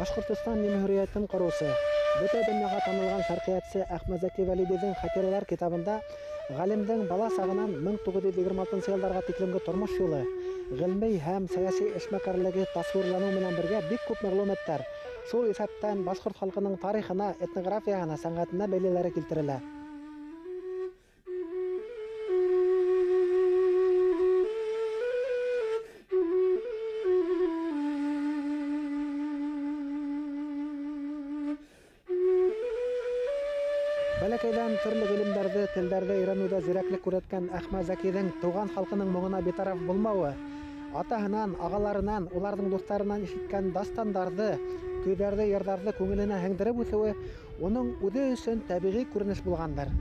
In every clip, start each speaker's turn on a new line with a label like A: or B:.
A: Башҡортостан йөмһөрийәтен ҡороусы, бөтә донъяға танылған шәрҡиәтсе Әхмәтзәки Вәлидиҙең хәтирәләр китабында ғалимдың бала сағынан 1926 йылдарға тиклемге тормош юлы, ғилми һәм сәйәси эшмәкәрлеге тасвирланыу менән бергә бик күп мәғлүмәттәр, шул иҫәптән башҡорт халҡының тарихына, этнографияһына, сәнғәтенә бәйлеләре килтерелә. Бәләкәйҙән төрлө ғилемдәрҙе, телдәрҙе өйрәнеүҙә зирәклек күрһәткән Әхмәтзәкиҙең туған халҡының моңона битараф булмауы, атаһынан, ағаларынан, уларҙың дуҫтарынан ишеткән дастандарҙы, көйҙәрҙе, йырҙарҙы күңеленә һеңдереп үҫеүе уның үҙе өсөн тәбиғи күренеш булғандыр.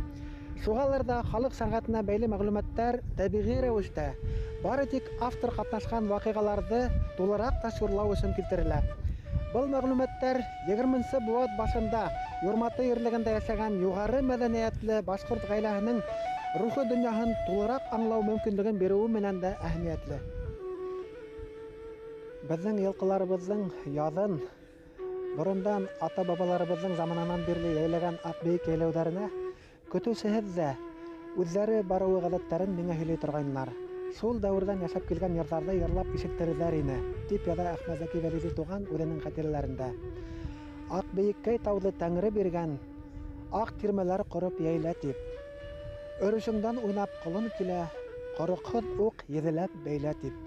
A: Шуғалыр ҙа халыҡ сәнғәтенә бәйле мәғлүмәттәр тәбиғи рәүештә бары тик автор ҡатнашҡан ваҡиғаларҙы тулыраҡ тасвирлау өсөн килтерелә. Был мәғлүмәттәр 20-нсе быуат башында Юрматы ерлегендә йәшәгән юғары мәҙәниәтле башҡорт ғаиләһенең рухи донъяһын тулыраҡ аңлау мөмкинлеген биреүе менән дә әһәмиәтле. Беҙҙең йылҡыларыбыҙҙың яҙын борондан ата-бабаларыбыҙҙың заманынан бирле йәйләгән аҡ бейек йәйләүҙәренә көтөүсеһеҙ ҙә үҙҙәре барыуы ғәҙәттәрен миңә һөйләй торғайнылар. Шул дәүерҙән йәшәп килгән йырҙарҙы йырлап ишеттерҙәр ине, тип яҙа Әхмәтзәки Вәлиди туған үҙенең хәтирәләрендә. Аҡ бейеккәй тауҙы тәңре биргән, аҡ тирмәләр ҡороп йәйлә тип. Өрөшөңдән уйнап ҡолон килә, ҡороҡһоҙ уҡ еҙеләп бәйлә тип.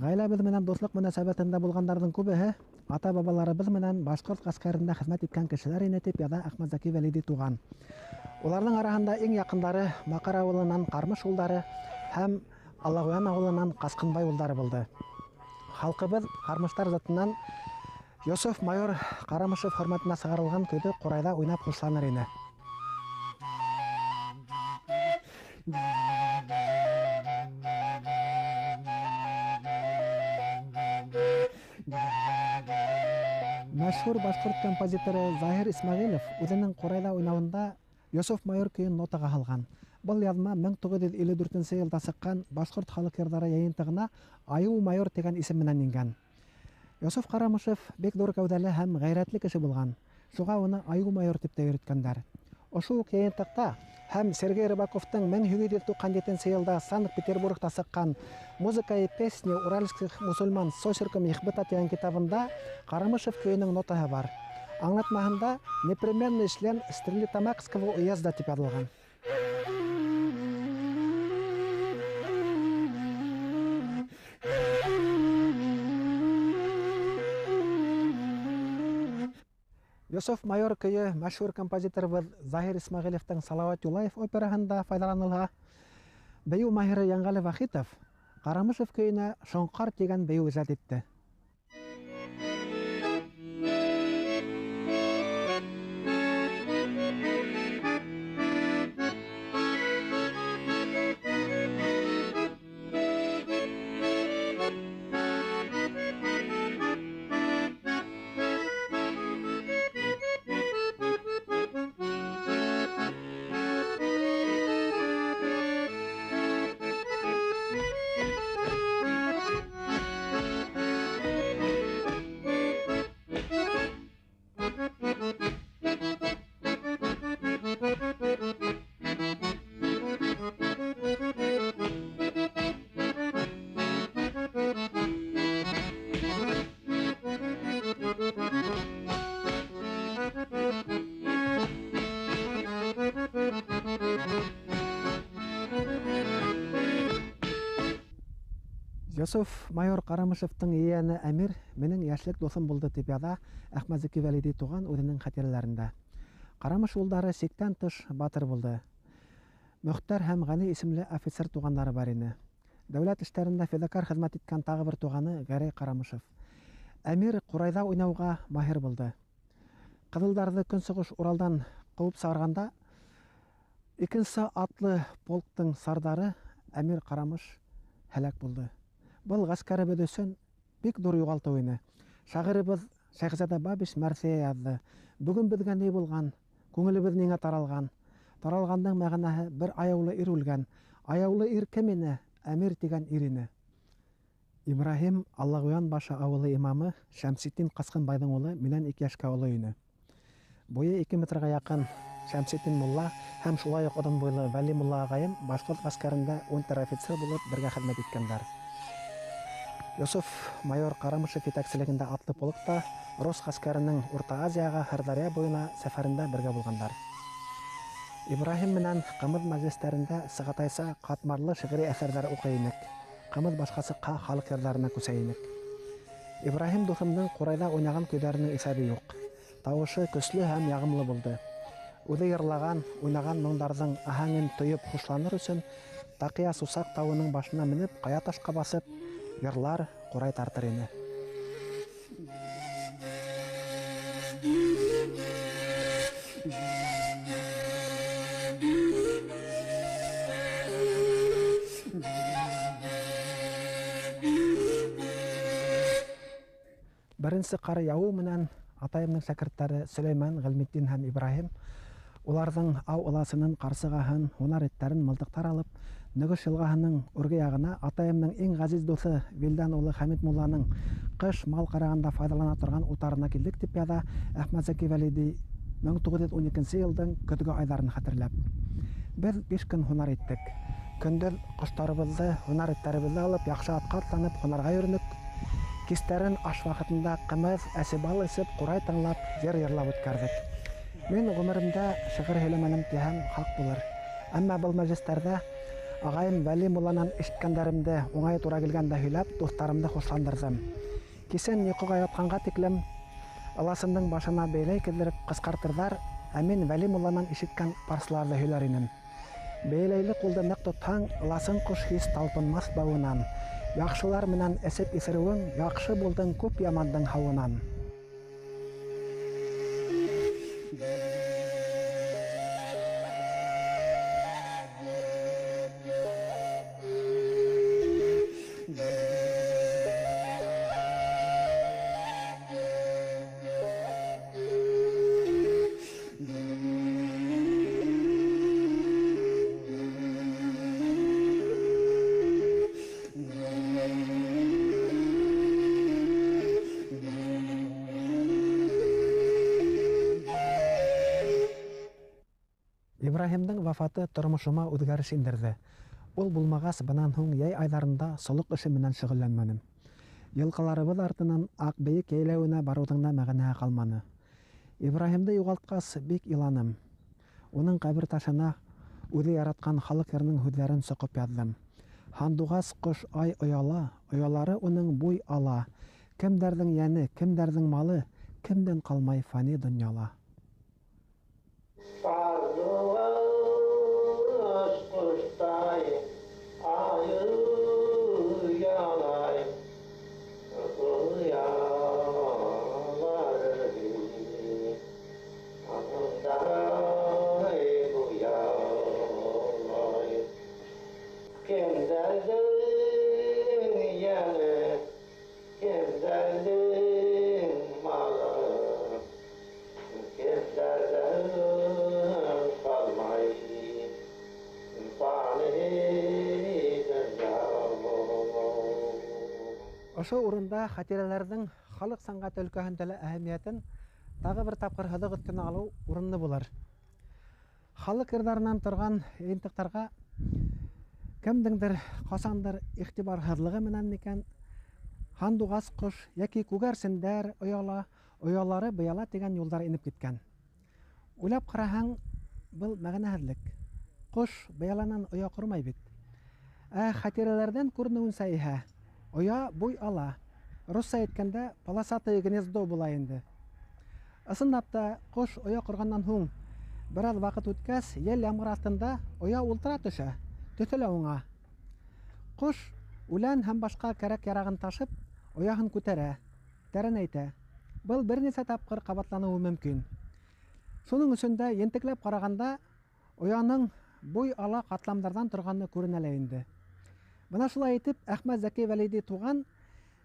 A: Ғаиләбеҙ менән дуҫлыҡ мөнәсәбәтендә булғандарҙың күбеһе ата-бабаларыбыҙ менән башҡорт ғәскәрендә хеҙмәт иткән кешеләр ине, тип яҙа Әхмәтзәки Вәлиди туған. Уларҙың араһында иң яҡындары Маҡар ауылынан Ҡармыш улдары һәм Аллағуян ауылынан Ҡасҡынбай улдары булды. Халҡыбыҙ Ҡармыштар затынан Йософ майор Ҡарамышев хөрмәтенә сығарылған көйҙө ҡурайҙа уйнап хушланыр ине. Мәшһүр башҡорт композиторы Заһир Исмәғилев үҙенең ҡурайҙа уйнауында Йософ майор көйөн нотаға һалған. Был яҙма 1954 йылда сыҡҡан Башҡорт халыҡ йырҙары йыйынтығына Айыу майор тигән исем менән ингән. Йософ Ҡарамышев бик ҙур кәүҙәле һәм ғәйрәтле кеше булған. Шуға уны Айыу майор тип тә йөрөткәндәр. Ошо уҡ йыйынтыҡта һәм Сергей Рыбаковтың 1897 йылда Санкт-Петербургта сыҡҡан «Музыка и песни уральских мусульман с очерком их быта» тигән китабында Ҡарамышев көйөнөң нотаһы бар. Аңлатмаһында «Непременный член Стерлитамакского уезда» тип яҙылған. Йософ майор көйө мәшһүр композиторыбыҙ Заһир Исмәғилевтең Салауат Юлаев операһында файҙаланылһа, бейеү маһиры Йәнғәле Вахитов Ҡарамышев көйөнә Шоңҡар тигән бейеү ижад итте. Йософ майор Ҡарамышевтың ейәне Әмир минең йәшлек дуҫым булды, тип яҙа Әхмәтзәки Вәлиди туған үҙенең хәтирәләрендә. Ҡарамыш улдары сиктән тыш батыр булды. Мөхтәр һәм Ғәни исемле офицер туғандары бар ине. Дәүләт эштәрендә фиҙакар хеҙмәт иткән тағы бер туғаны Гәрәй Ҡарамышев. Әмир ҡурайҙа уйнауға маһир булды. Ҡыҙылдарҙы Көнсығыш Уралдан ҡыуып сығарғанда икенсе атлы полктың сардары Әмир Ҡарамыш һәләк булды. Был ғәскәребеҙ өсөн бик ҙур юғалтыу ине. Шағирыбыҙ Шәйхзада Бабич мәрҫиә яҙҙы. Бөгөн беҙгә ни булған? Күңелебеҙ ниңә таралған? Таралғандың мәғәнәһе бер аяулы ир үлгән. Аяулы ир кем ине? Әмир тигән ир ине. Ибраһим Аллағуян башы ауылы имамы Шәмсетдин Ҡасҡынбайҙың улы минән 2 йәшкә оло ине. Буйы 2 метрға яҡын Шәмсетдин мулла һәм шулай уҡ оҙон буйлы Вәли мулла ағайым башҡорт ғәскәрендә унтер-офицер булып бергә хеҙмәт иткәндәр. Йософ майор Ҡарамышев етәкселегендә атлы полкта рус ғәскәренең Урта Азияға Һырдарья буйына сәфәрендә бергә булғандар. Ибраһим менән ҡымыҙ мәжлестәрендә сығатайса ҡатмарлы шиғри әҫәрҙәр уҡый инек. Ҡымыҙ башҡасыҡҡа халыҡ йырҙарына күсә инек. Ибраһим дуҫымдың ҡурайҙа уйнаған көйҙәренең иҫәбе юҡ. Тауышы көслө һәм яғымлы булды. Үҙе йырлаған, уйнаған моңдарҙың аһәңен тойоп хушланыр өсөн Таҡия Сусаҡ тауының башына менеп, ҡая ташҡа баҫып, йырлар, ҡурай тартыр ине. Беренсе ҡар яуыу менән атайымдың шәкерттәре Сөләймән, Ғилметдин һәм Ибраһим уларҙың ау ыласынын, ҡарсығаһын, һунар эттәрен мылтыҡтар алып, Нөгөш йылғаһының үрге яғына атайымдың иң ғәзиз дуҫы Вилдан улы Хәмит мулланың ҡыш мал ҡарағанда файҙалана торған утарына килдек, тип яҙа Әхмәт Зәки Вәлиди 1912 йылдың көҙгө айҙарын хәтерләп. Беҙ 5 көн һунар иттек. Көндөҙ ҡоштарыбыҙҙы, һунар эттәребеҙҙе алып, яҡшы атҡа атланып һунарға йөрөнөк. Кистәрен аш ваҡытында ҡымыҙ, әсе бал эсеп, ҡурай тыңлап, йыр йырлап үткәрҙек. Мин ғүмеремдә шиғыр һөйләмәнем тиһәм, хаҡ булыр. Әммә был мәжлестәрҙә ағайым Вәли мулланан ишеткәндәремде уңай тура килгәндә һөйләп, дуҫтарымды хушландырҙым. Кисен йоҡоға ятҡанға тиклем ыласындың башына бәйләй килдереп ҡысҡартырҙар, ә мин Вәли мулланан ишеткән парсыларҙы һөйләр инем. Бәйләйле ҡулды ныҡ тотһаң, ыласын ҡош һис талпынмаҫ бауынан. Яҡшылар менән эсеп иҫереүең, яҡшы булдың күп ямандың һауынан. Ибраһимдың вафаты тормошома үҙгәреш индерҙе. Ул булмағас, бынан һуң йәй айҙарында солоҡ эше менән шөғөлләнмәнем. Йылҡыларыбыҙ артынан Аҡбейек йәйләүенә барыуҙың да мәғәнәһе ҡалманы. Ибраһимды юғалтҡас, бик иланым. Уның ҡәбер ташына үҙе яратҡан халыҡ йырының һүҙҙәрен соҡоп яҙҙым. Һандуғас ҡош ай ояла, оялары уның буй ала. Кемдәрҙең йәне, кемдәрҙең малы, кемдән ҡалмай фани донъяла. Ошо урында хәтирәләрҙең халыҡ сәнғәте өлкәһендә лә әһәмиәтен тағы бер тапҡыр һыҙыҡ өҫтөнә алыу урынлы булыр. Халыҡ йырҙарынан торған йыйынтыҡтарға кемдеңдер ҡасандыр иғтибарһыҙлығы менән микән һандуғас ҡош йәки күгәрсендәр ояла, оялары быяла тигән юлдар инеп киткән. Уйлап ҡараһаң, был мәғәнәһеҙлек. Ҡош быяланан оя ҡормай бит. Ә хәтирәләрҙән күренеүенсә иһә оя буй ала. Русса әйткәндә, полосатое гнездо була инде. Ысынлап та, ҡош оя ҡорғандан һуң бер аҙ ваҡыт үткәс, ел ямғыр аҫтында оя ултыра төшә, төҫө лә уңа. Ҡош үлән һәм башҡа кәрәк-ярағын ташып, ояһын күтәрә, тәрәнәйтә. Был бер нисә тапҡыр ҡабатланыуы мөмкин. Шуның өсөн дә ентекләп ҡарағанда ояның буй ала ҡатламдарҙан торғаны күренә лә инде. Бына шулай итеп, Әхмәт Зәки Вәлиди туған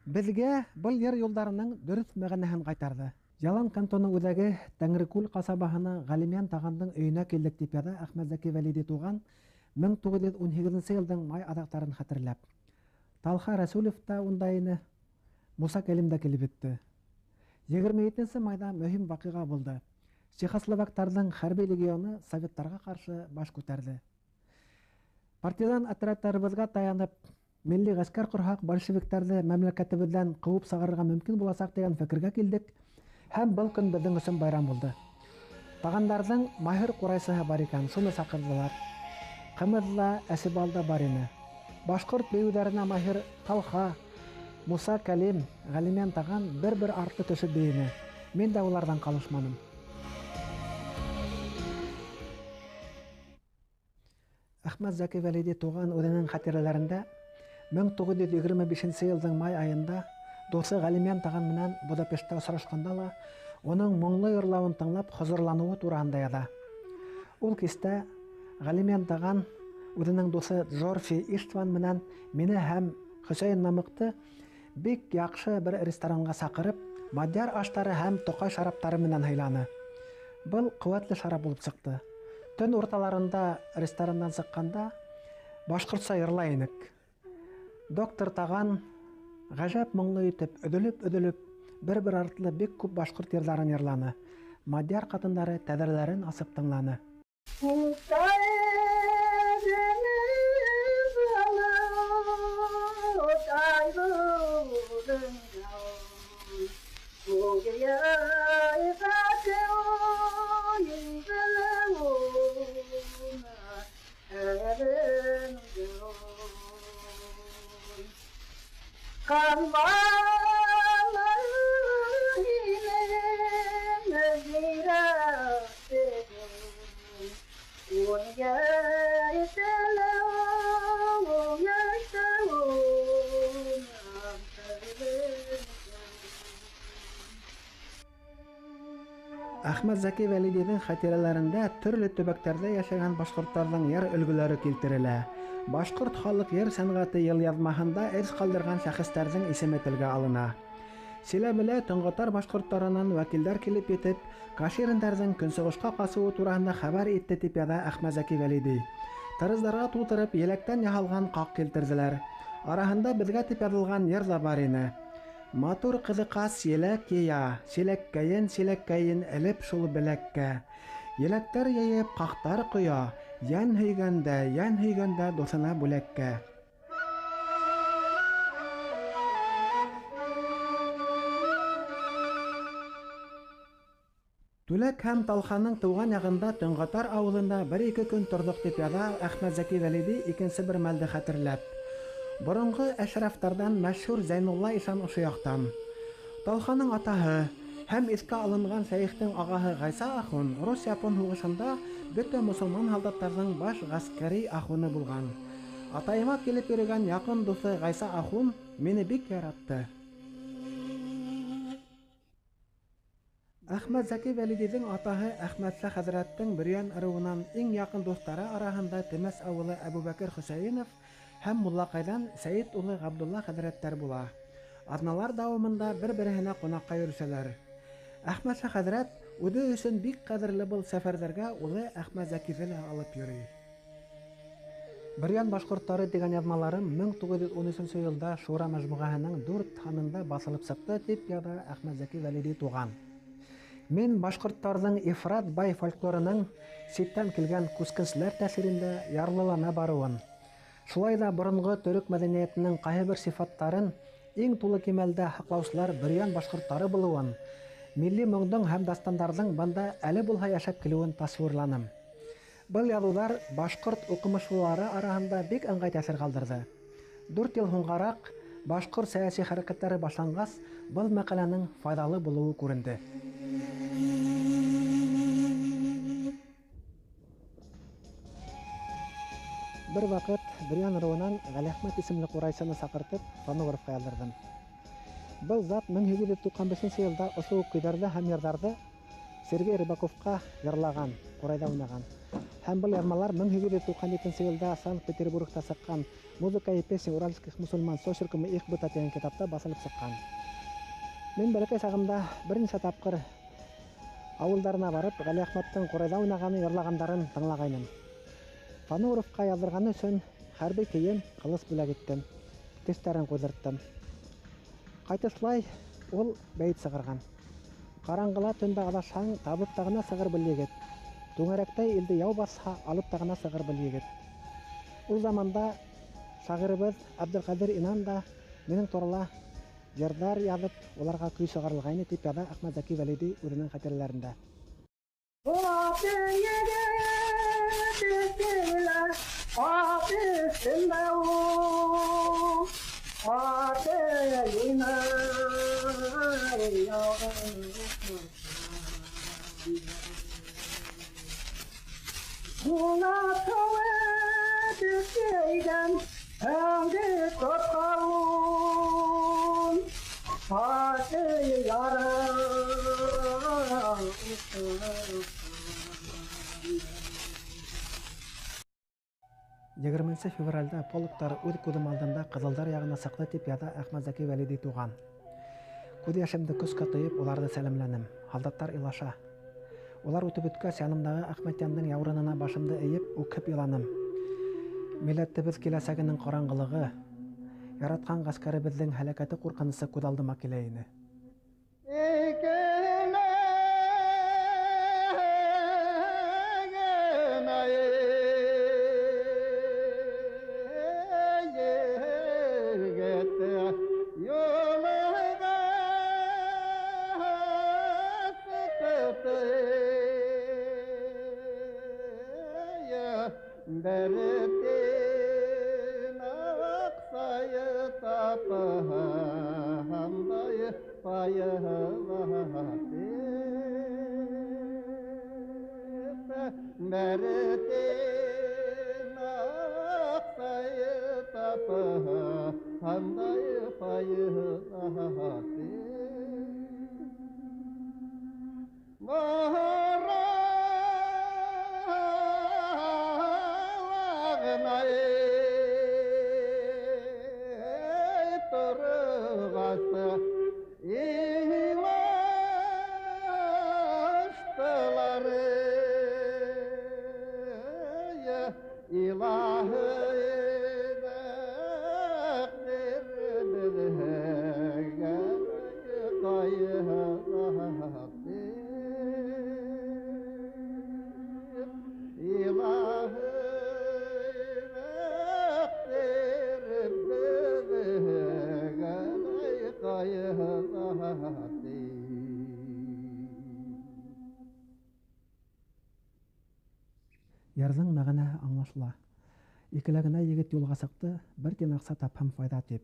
A: беҙгә был йыр юлдарының дөрөҫ мәғәнәһен ҡайтарҙы. Ялан кантоны үҙәге Тәңрекүл ҡасабаһына Ғәлимйән Тағандың өйөнә килдек, тип яҙа Әхмәтзәки Вәлиди туған 1918 йылдың май аҙаҡтарын хәтерләп. Талха Рәсүлев та унда ине, Муса Кәлим дә килеп етте. 27 майҙа мөһим ваҡиға булды. Чехословактарҙың хәрби легионы советтарға ҡаршы баш күтәрҙе. Партизан отрядтарыбыҙға таянып, милли ғәскәр ҡорһаҡ, большевиктарҙы мәмләкәтебеҙҙән ҡыуып сығарырға мөмкин буласаҡ тигән фекергә килдек. Һәм был көн беҙҙең өсөн байрам булды. Тағандарҙың маһир ҡурайсыһы бар икән, шуны саҡырҙылар. Ҡымыҙ ҙа, әсебал да бар ине. Башҡорт бейеүҙәренә маһир Талха, Муса Кәлим, Ғәлимйән Таған бер-бер артлы төшөп бейене. Мин дә уларҙан ҡалышманым. Әхмәтзәки Вәлиди туған үҙенең хәтирәләрендә 1925 йылдың май айында дуҫы Ғәлимйән Таған менән Будапештта осрашҡанда ла уның моңло йырлауын тыңлап хозурланыуы тураһында яҙа. Ул кистә Ғәлимйән Таған үҙенең дуҫы Джорфи Иштван менән мине һәм Хөсәйен Намыҡты бик яҡшы бер ресторанға саҡырып, мадьяр аштары һәм тоҡай шараптары менән һыйланы. Был ҡеүәтле шарап булып сыҡты. Төн урталарында ресторандан сыҡҡанда башҡортса йырлай инек. Доктор Таған ғәжәп моңло итеп, өҙөлөп-өҙөлөп, бер-бер артлы бик күп башҡорт йырҙарын йырланы. Мадьяр ҡатындары тәҙрәләрен асып тыңланы. Әхмәтзәки Вәлидиҙең хәтирәләрендә төрлө төбәктәрҙә йәшәгән башҡорттарҙың йыр өлгөләре килтерелә. Башҡорт халыҡ йыр сәнғәте йылъяҙмаһында эҙ ҡалдырған шәхестәрҙең исеме телгә алына. Силәбелә төнғатар башҡорттарынан вәкилдәр килеп етеп, кашириндарҙың көнсығышҡа ҡасыуы тураһында хәбәр итте, тип яҙа Әхмәтзәки Вәлиди. Тырыздарға тултырып, еләктән яһалған ҡаҡ килтерҙеләр. Араһында беҙгә тип яҙылған йыр ҙа бар ине. Матур ҡыҙыҡас еләк йыя, силәккәйен силәккәйен элеп шул беләккә. Еләктәр йыйып ҡаҡтар ҡоя, йән һөйгәндә, йән һөйгәндә дуҫына бүләккә. Түләк һәм Талханың тыуған яғында Төнғатар ауылында бер-ике көн торҙоҡ, тип яҙа Әхмәтзәки Вәлиди икенсе бер мәлде хәтерләп. Боронғо әшрафтарҙан мәшһүр Зәйнулла ишан ошо яҡтан. Талханың атаһы һәм иҫкә алынған шәйехтең ағаһы Ғайса ахун рус-япон һуғышында бөтә мосолман һалдаттарҙың баш ғәскәри ахуны булған. Атайыма килеп йөрөгән яҡын дуҫы Ғайса ахун мине бик яратты. Әхмәтзәки Вәлидиҙең атаһы Әхмәтша хәҙрәттең Бөрйән ырыуынан иң яҡын дуҫтары араһында Темәс ауылы Әбүбәкер Хөсәйенов һәм Муллаҡайҙан Сәйет улы Ғабдулла хәҙрәттәр була. Аҙналар дауамында бер-береһенә ҡунаҡҡа йөрөсәләр. Әхмәтша хәҙрәт үҙе өсөн бик ҡәҙерле был сәфәрҙәргә улы Әхмәтзәкиҙе лә алып йөрөй. Бөрйән башҡорттары тигән яҙмаларым 1913 йылда Шура мәжмүғәһенең 4 һанында баҫылып сыҡты, тип яҙа Әхмәтзәки Вәлиди туған. Мин башҡорттарҙың ифрат бай фольклорының ситтән килгән күскенселәр тәьҫирендә ярлылана барыуын, шулай ҙа боронғо төрөк мәҙәниәтенең ҡайһы бер сифаттарын иң тулы кимәлдә һаҡлаусылар бөрйән башҡорттары булыуын, милли моңдоң һәм дастандарҙың бында әле булһа йәшәп килеүен тасуирланым. Был яҙыуҙар башҡорт уҡымышлылары араһында бик ыңғай тәьҫир ҡалдырҙы. 4 йыл һуңғараҡ башҡорт сәйәси хәрәкәттәре башланғас, был мәҡәләнең файҙалы булыуы күренде. Бер ваҡыт Бөрйән ырыуынан Ғәлиәхмәт исемле ҡурайсыны саҡыртып, фонографҡа яҙҙырҙым. Был зат 1895 йылда ошо уҡ көйҙәрҙе һәм йырҙарҙы Сергей Рыбаковҡа йырлаған, ҡурайҙа уйнаған. Һәм был яҙмалар 1897 йылда Санкт-Петербургта сыҡҡан «Музыка и песни уральских мусульман с очерком их быта» тигән китапта баҫылып сыҡҡан. Мин бәләкәй сағымда бер нисә тапҡыр ауылдарына барып, Ғәлиәхмәттең ҡурайҙа уйнағаны, йырлағандарын тыңлағайным. Фануровҡа яҙҙырғаны өсөн хәрби кейем, ҡылыс бүләк иттем, тештәрен ҡуйҙырттым. Ҡайтышлай ул бәйет сығарған. Ҡараңғыла төндә аҙашһаң, табып та ғына сығыр был егет. Түңәрәктәй илде яу баҫһа, алып та ғына сығыр был егет. Ул заманда шағирыбыҙ Әбделҡәҙир Инан да минең турала йырҙар яҙып, уларға көй сығарылғайны, тип яҙа Әхмәтзәки Вәлиди үҙенең хәтирәләрендә. Егерменсе февралдә полктар үҙ күҙем алдында Ҡыҙылдар яғына сыҡты, тип яҙа Әхмәтзәки Вәлиди туған. Күҙ йәшемде көскә тыйып, уларҙы сәләмләнем. Һалдаттар илаша. Улар үтеп бөткәс, янымдағы Әхмәтйәндең яурынына башымды эйеп, үкһеп иланым. Милләтебеҙ киләсәгенең ҡараңғылығы, яратҡан ғәскәребеҙҙең һәләкәте ҡурҡынысы күҙ алдыма килә ине. Йырҙың мәғәнәһе аңлашыла. Икеләгенә егет юлға сыҡты, бер тин аҡса тапһам файҙа тип.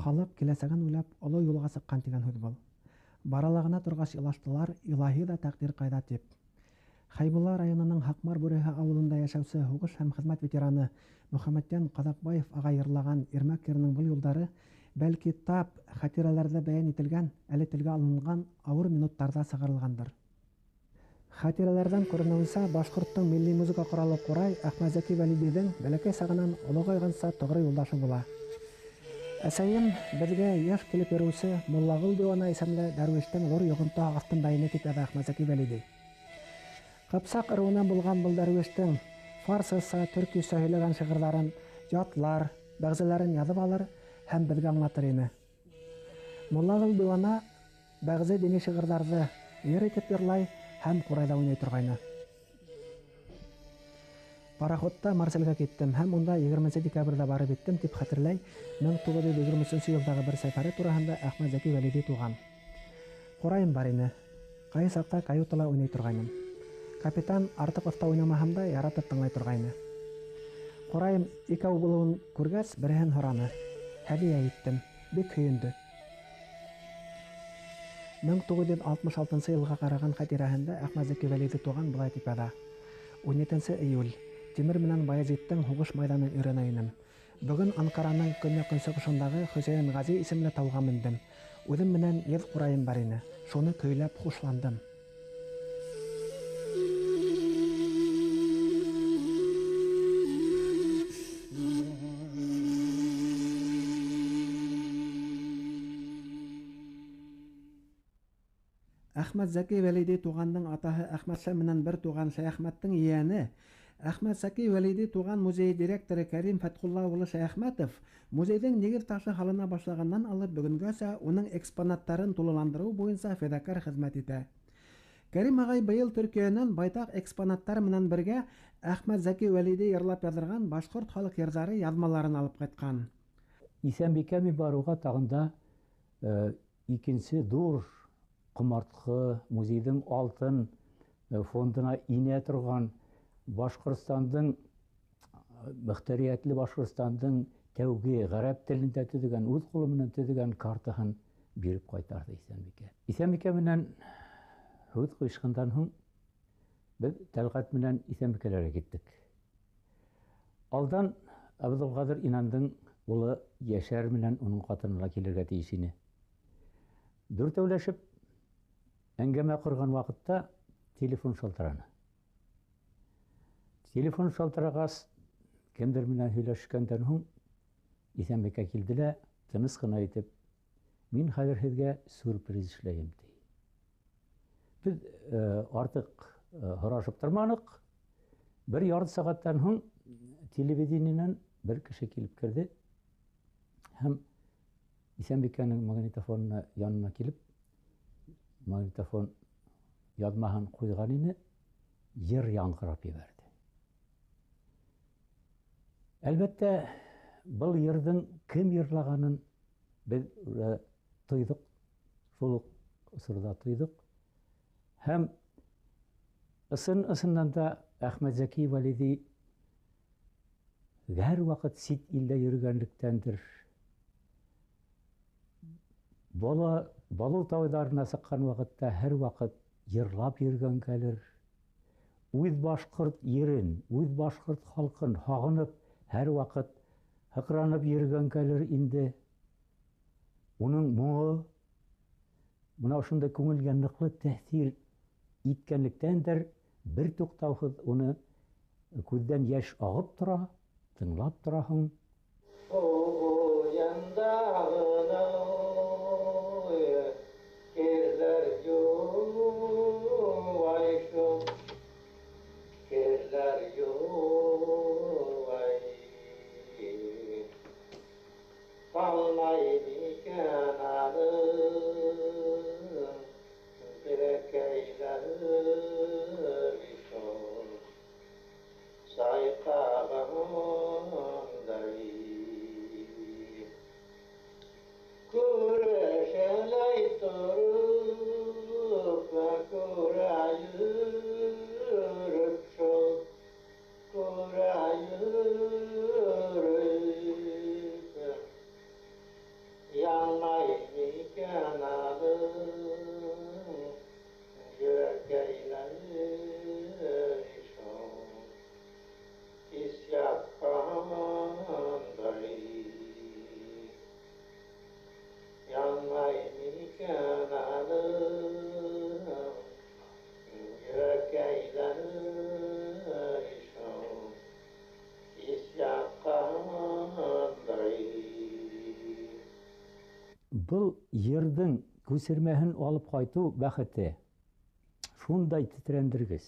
A: Халыҡ киләсәген уйлап, оло юлға сыҡҡан тигән һүҙ был. Баралағына торғас илаштылар, илаһи ҙа тәҡдир ҡайҙа тип. Хәйбулла районының Һаҡмар Бүреһе ауылында йәшәүсе һуғыш һәм хеҙмәт ветераны Мөхәммәтйән Ҡаҙаҡбаев ағай йырлаған Ирмәк йырының был юлдары бәлки тап хәтирәләрҙә бәйән ителгән, әле телгә алынған ауыр минуттарҙа сығарылғандыр. Хәтирәләрҙән күренеүенсә, башҡорттоң милли музыка ҡоралы ҡурай Әхмәтзәки Вәлидиҙең бәләкәй сағынан олоғайғанса тоғро юлдашы була. Әсәйем беҙгә йыш килеп йөрөүсе Муллағол диуана исемле дәрүештең ҙур йоғонтоһо аҫтында ине, тип яҙа Әхмәтзәки Вәлиди. Ҡыпсаҡ ырыуынан булған был дәрүештең фарсыса, төркисә һөйләгән шиғырҙарын ятлар, бәғзеләрен яҙып алыр һәм беҙгә аңлатыр ине. Муллағол диуана бәғзе дини шиғырҙарҙы йыр итеп йырлай һәм ҡурайҙа уйнай торғайны. Пароходта Марселгә киттем һәм унда 20 декабрҙә барып еттем, тип хәтерләй 1923 йылдағы бер сәфәре тураһында Әхмәтзәки Вәлиди туған. Ҡурайым бар ине. Ҡайһы саҡта каютала уйнай торғайным. Капитан артыҡ оҫта уйнамаһам да яратып тыңлай торғайны. Ҡурайым икәү булыуын күргәс, береһен һораны. Һәҙиә иттем. Бик һөйөндө. 1966 йылға ҡараған хәтирәһендә Әхмәтзәки Вәлиди туған былай тип яҙа. 17 июль. Тимер менән Баязиттең һуғыш майҙанын өйрәнә инем. Бөгөн Анкараның көньяҡ-көнсығышындағы Хөсәйен Ғази исемле тауға мендем. Үҙем менән еҙ ҡурайым бар ине. Шуны көйләп хушландым. Әхмәтзәки Вәлиди туғандың атаһы Әхмәтша менән бер туған Шәйәхмәттең ейәне, Әхмәтзәки Вәлиди туған музейы директоры Кәрим Фәтхулла улы Шәйәхмәтов музейҙың нигеҙ ташы һалына башлағандан алып бөгөнгәсә уның экспонаттарын тулыландырыу буйынса фиҙакәр хеҙмәт итә. Кәрим ағай быйыл Төркиәнән байтаҡ экспонаттар менән бергә Әхмәтзәки Вәлиди йырлап яҙҙырған башҡорт халыҡ йырҙары яҙмаларын алып ҡайтҡан.
B: Иҫәнбикә мин барыуға тағында икенсе ҙур ҡомартҡы музейҙың алтын фондына инә торған Башҡортостандың мөхтәриәтле Башҡортостандың тәүге ғәрәп телендә төҙөгән, үҙ ҡулы менән төҙөгән картаһын биреп ҡайтарҙы Иҫәнбикә. Иҫәнбикә менән һүҙ ҡуйышҡандан һуң беҙ Тәлғәт менән Иҫәнбикәләргә киттек. Алдан Абдулғадир Инандың улы Йәшәр менән уның ҡатыны ла килергә тейеш ине. Дүртәүләшеп әңгәмә ҡорған ваҡытта телефон шылтыраны. Телефон шылтырағас, кемдер менән һөйләшкәндән һуң Иҫәнбикә килде лә тыныс ҡына итеп, мин хәҙер һеҙгә сюрприз эшләйем, ти. Беҙ артыҡ һорашып торманыҡ. Бер ярты сәғәттән һуң телевидениенән бер кеше килеп керҙе һәм Иҫәнбикәнең магнитофонына янына килеп, магнитофон яҙмаһын ҡуйған ине, йыр яңғырап ебәрҙе. Әлбәттә, был йырҙың кем йырлағанын беҙ тойҙоҡ, шул уҡ осорҙа тойҙоҡ. Һәм ысын-ысыннан да Әхмәтзәки Вәлиди һәр ваҡыт сит илдә йөрөгәнлектәндер, балыу тауҙарына сыҡҡан ваҡытта һәр ваҡыт йырлап йөрөгәнгәлер, үҙ башҡорт ерен, үҙ башҡорт халҡын һағынып һәр ваҡыт һыҡранып йөрөгәнгәлер инде. Уның моңо бына ошондай күңелгә ныҡлы тәьҫир иткәнлектәндер, бер туҡтауһыҙ уны күҙҙән йәш ағып тора, тыңлап тораһың. Был йырҙың күсермәһен алып ҡайтыу бәхете шундай тетрәндергес,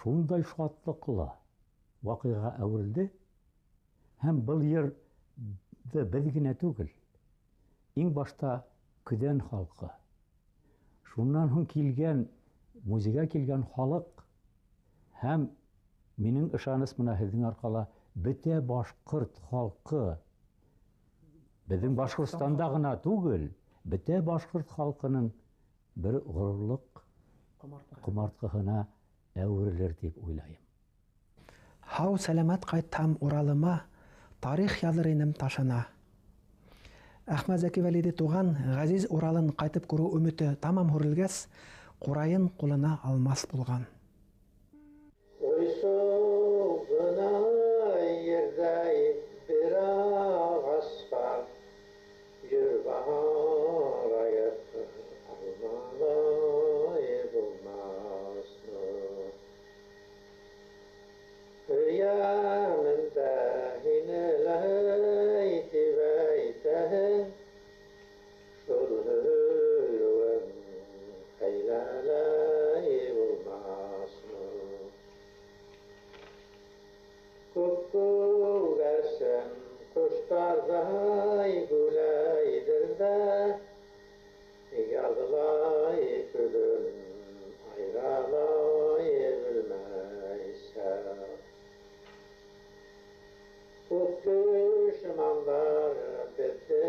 B: шундай шатлыҡлы ваҡиға әүерелде. Һәм был йырҙы беҙ генә түгел, иң башта Көҙән халҡы, шунан һуң килгән, музейға килгән халыҡ һәм минең ышаныс бына һеҙҙең арҡала бөтә башҡорт халҡы, беҙҙең Башҡортостанда ғына түгел, бөтә башҡорт халҡының бер ғорурлыҡ ҡомартҡыһына әүерелер тип уйлайым.
A: Һау сәләмәт ҡайтһам Уралыма, тарих яҙыр инем ташына. Әхмәтзәки Вәлиди туған ғәзиз Уралын ҡайтып күреү өмөтө тамам һүрелгәс, ҡурайын ҡулына алмаҫ булған.
C: Шул һөйөүем хәйлә. Беҙҙе